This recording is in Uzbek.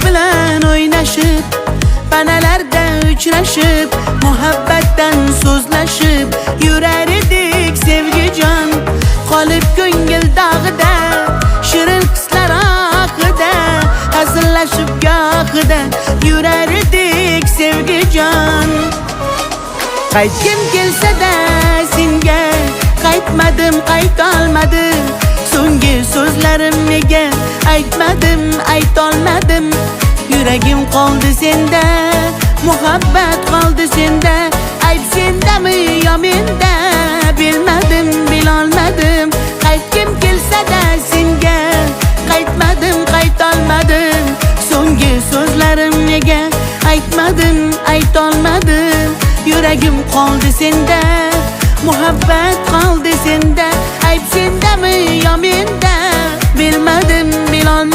Bilan o'ynashib, panalarda uchrashib, muhabbatdan so'zlashib yurar edik, sevgijon. Qolib ko'ngil dog'ida shirin hislar ohida, hazillashib gohida yurar edik, sevgijon. Qaytgim kelsa-da senga, qaytmadim, qaytolmadim. So'nggi so'zlarim nega aytmadim, aytolmadim. Yuragim qoldi senda, muhabbat qoldi senda. Ayb sendami yo menda, bilmadim, bilolmadim. Qaytgim kelsa-da senga, qaytmadim, qaytolmadim. So'nggi so'zlarim nega aytmadim, aytolmadim. Yuragim qoldi senda, muhabbat qoldi senda. Ayb sendami yo menda, bilmadim, bilolmadim.